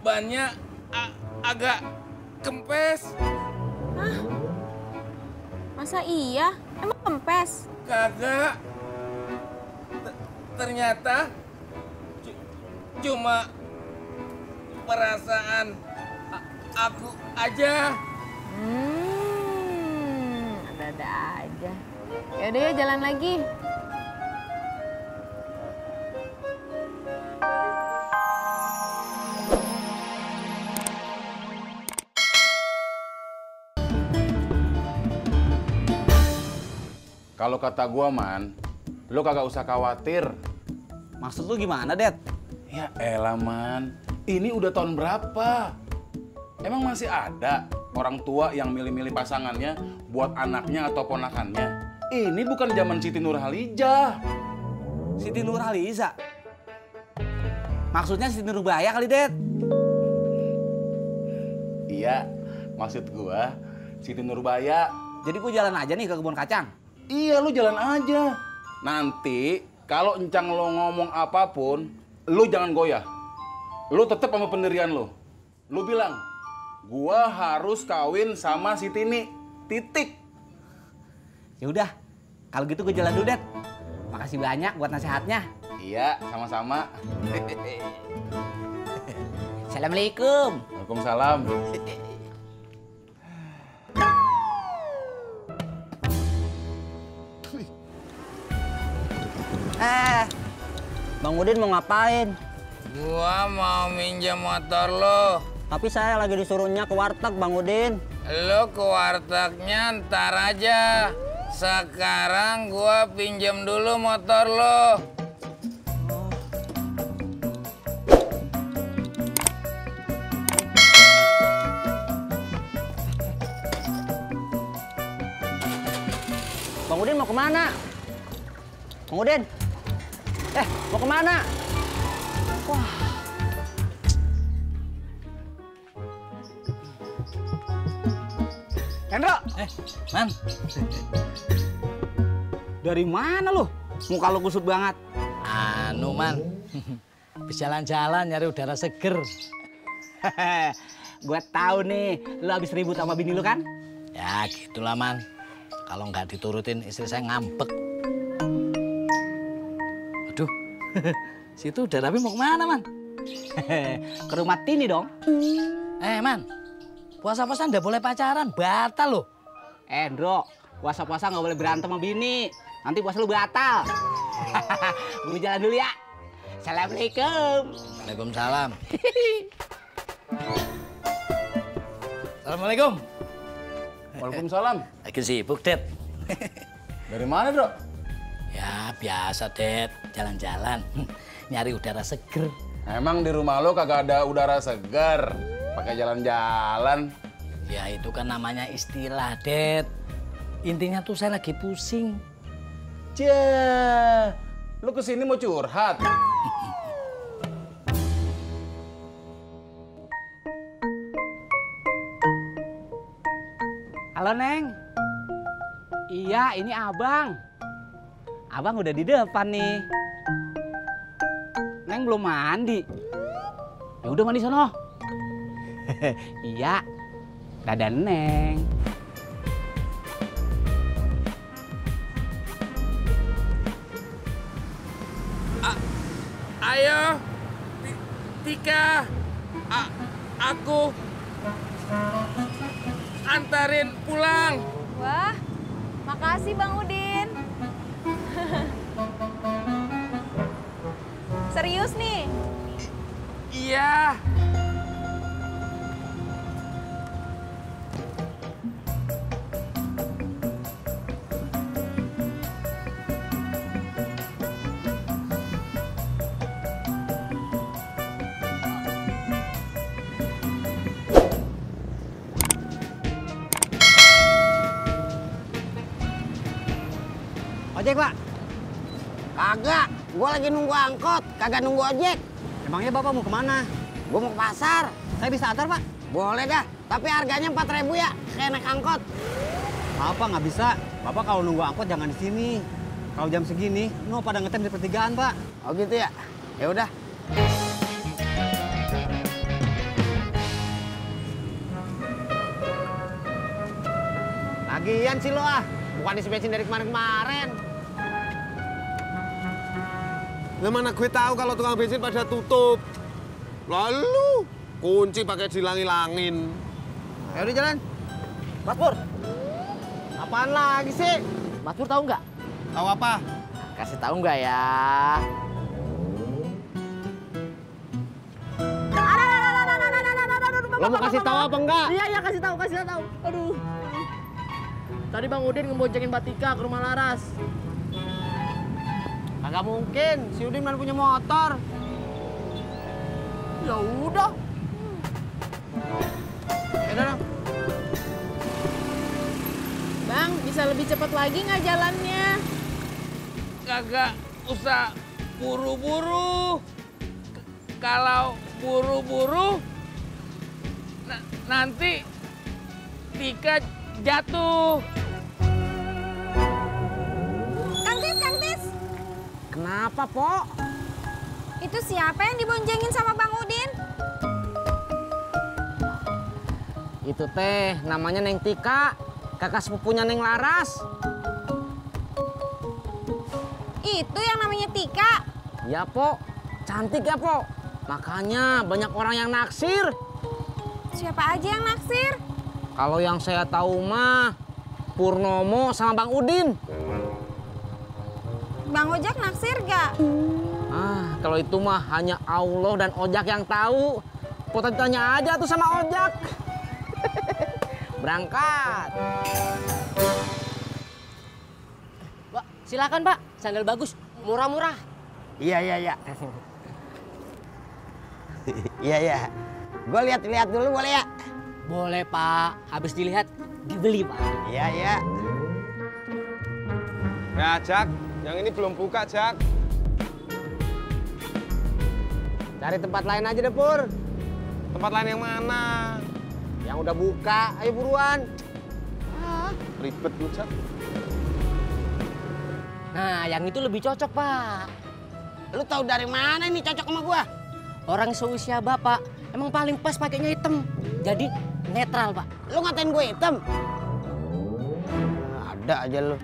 bannya agak kempes. Hah? Masa iya? Emang kempes? Kagak. Ternyata cuma perasaan aku aja. Ada-ada aja. Yaudah ya, jalan lagi. Kalau kata gua, Man, lu kagak usah khawatir. Maksud lu gimana, Det? Ya elah, Man. Ini udah tahun berapa? Emang masih ada orang tua yang milih-milih pasangannya buat anaknya atau ponakannya? Ini bukan zaman Siti Nurhalizah. Siti Nurhalizah? Maksudnya Siti Nurbaya kali, Det? Iya, maksud gua Siti Nurbaya. Jadi gua jalan aja nih ke kebun kacang? Iya, lu jalan aja. Nanti kalau encang lo ngomong apapun, lu jangan goyah. Lu tetap sama pendirian lu. Lu bilang, gua harus kawin sama si Tini. Titik. Ya udah, kalau gitu gue jalan dulu, Det. Makasih banyak buat nasihatnya. Iya, sama-sama. Assalamualaikum. Waalaikumsalam. Bang Udin mau ngapain? Gua mau minjem motor lo. Tapi saya lagi disuruhnya ke warteg, Bang Udin. Lo ke wartegnya ntar aja. Sekarang gua pinjem dulu motor lo. Bang Udin mau kemana? Bang Udin? Mau kemana? Wah. Hendro! Man. Dari mana lu? Muka lu kusut banget. Anu, Man. Habis jalan-jalan nyari udara seger. Gue tahu nih, lu habis ribut sama bini lu kan? Ya gitulah, Man. Kalau nggak diturutin istri saya ngambek. Aduh, situ udah rapi mau kemana, Man? Ke rumah Tini dong. Man, puasa-puasa nggak boleh pacaran, batal loh. Ndro, puasa-puasa nggak boleh berantem sama bini. Nanti puasa lu batal. Gue jalan dulu ya. Assalamualaikum. Waalaikumsalam. Assalamualaikum. Waalaikumsalam. Lagi sibuk, Det. Dari mana, Bro? Ya biasa, Det. Jalan-jalan, nyari udara seger. Emang di rumah lo kagak ada udara segar? Pakai jalan-jalan. Ya itu kan namanya istilah, Det. Intinya tuh saya lagi pusing. Cih, lo kesini mau curhat? Halo, Neng. Iya, ini Abang. Abang udah di depan nih. Neng belum mandi. Ya udah mandi sono. Iya. Dadah, Neng. Ayo, Tika, aku antarin pulang. Wah, makasih Bang Udin. Serius nih? Iya. Ojek, Pak. Kagak, gua lagi nunggu angkot, kagak nunggu ojek. Emangnya Bapak mau kemana? Gua mau ke pasar. Saya bisa antar, Pak. Boleh dah, tapi harganya 4.000 ya, kayak naik angkot. Apa nggak bisa? Bapak kalau nunggu angkot jangan di sini. Kalau jam segini, no pada ngetem di pertigaan, Pak. Oh gitu ya? Ya udah. Lagian sih lo bukan isi bensin dari kemarin-kemarin. Lah mana gue tahu kalau tukang bensin pada tutup. Lalu kunci pakai dilangi-langin. Ayo udah jalan. Mas Pur. Apaan lagi sih? Mas Pur tahu nggak? Tahu apa? Kasih tahu nggak ya? Lo mau kasih tahu apa enggak? Iya kasih tahu. Aduh. Tadi Bang Udin ngeboncengin Mbak Tika ke rumah Laras. Kagak mungkin, si Udin mana punya motor. Ya udah. Yaudah. Bang, bisa lebih cepat lagi nggak jalannya? Kagak usah buru-buru. Kalau buru-buru nanti Tika jatuh. Kang Tis. Kenapa, Pok? Itu siapa yang diboncengin sama Bang Udin? Itu teh namanya Neng Tika, kakak sepupunya Neng Laras. Itu yang namanya Tika. Ya, Pok. Cantik ya, Pok. Makanya banyak orang yang naksir. Siapa aja yang naksir? Kalau yang saya tahu mah Purnomo sama Bang Udin. Bang Ojak naksir gak? Kalau itu mah hanya Allah dan Ojak yang tahu. Pok tanya aja tuh sama Ojak. Berangkat. Pak, silakan Pak. Sandal bagus, murah-murah. Iya. Iya. Gue lihat dulu boleh ya? Boleh Pak. Habis dilihat dibeli Pak. Iya. Ya, Jak. Yang ini belum buka, Jak. Cari tempat lain aja deh, Pur. Tempat lain yang mana? Yang udah buka, ayo buruan. Ribet lu, Jak. Nah, yang itu lebih cocok Pak. Lu tahu dari mana ini cocok sama gua? Orang seusia Bapak emang paling pas pakainya hitam. Jadi netral Pak. Lu ngatain gue hitam? Ada aja lu.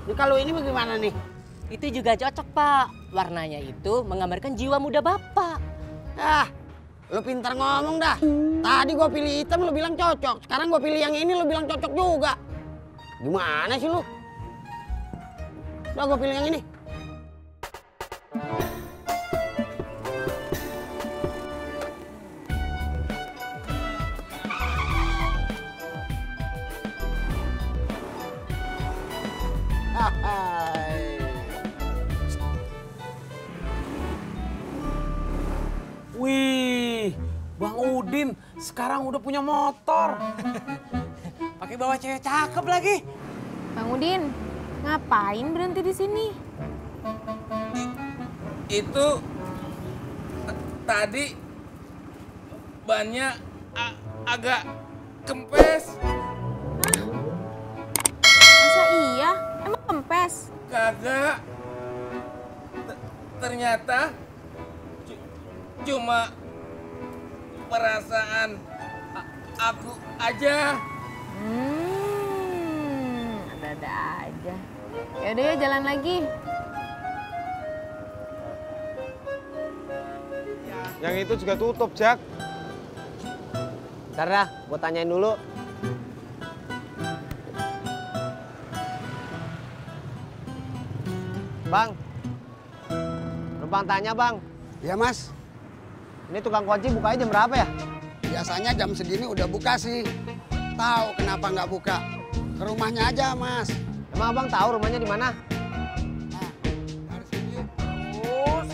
Ini kalau ini bagaimana nih? Itu juga cocok Pak. Warnanya itu menggambarkan jiwa muda Bapak. Lu pintar ngomong dah. Tadi gua pilih hitam, lu bilang cocok. Sekarang gua pilih yang ini, lu bilang cocok juga. Gimana sih lu? Udah gua pilih yang ini. Wih, Bang Udin sekarang udah punya motor. Pakai bawa cewek cakep lagi. Bang Udin, ngapain berhenti di sini? Itu tadi bannya agak kempes. Masa iya? Emang kempes? Kagak. Ternyata cuma perasaan aku aja. Ada-ada aja. Yaudah ya jalan lagi. Yang itu juga tutup, Jak. Ntar dah, gua tanyain dulu. Bang, numpang tanya bang. Ya mas, Ini tukang kunci bukanya jam berapa ya? biasanya jam segini udah buka sih. Tahu kenapa nggak buka? Ke rumahnya aja mas. Emang abang tahu rumahnya di mana? Nah, dari sini. Terus.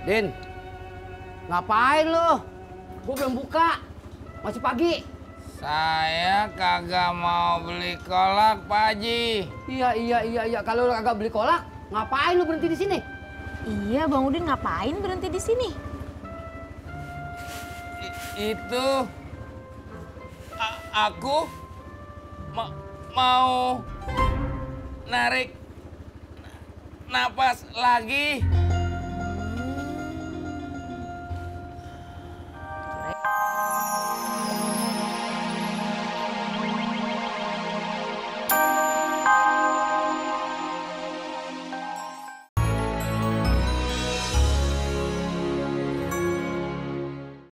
Din, ngapain lo? Gue belum buka, masih pagi. Saya kagak mau beli kolak, Pak Haji. Iya. Kalau lu kagak beli kolak, ngapain lu berhenti di sini? Iya, Bang Udin ngapain berhenti di sini? Itu aku mau narik napas lagi.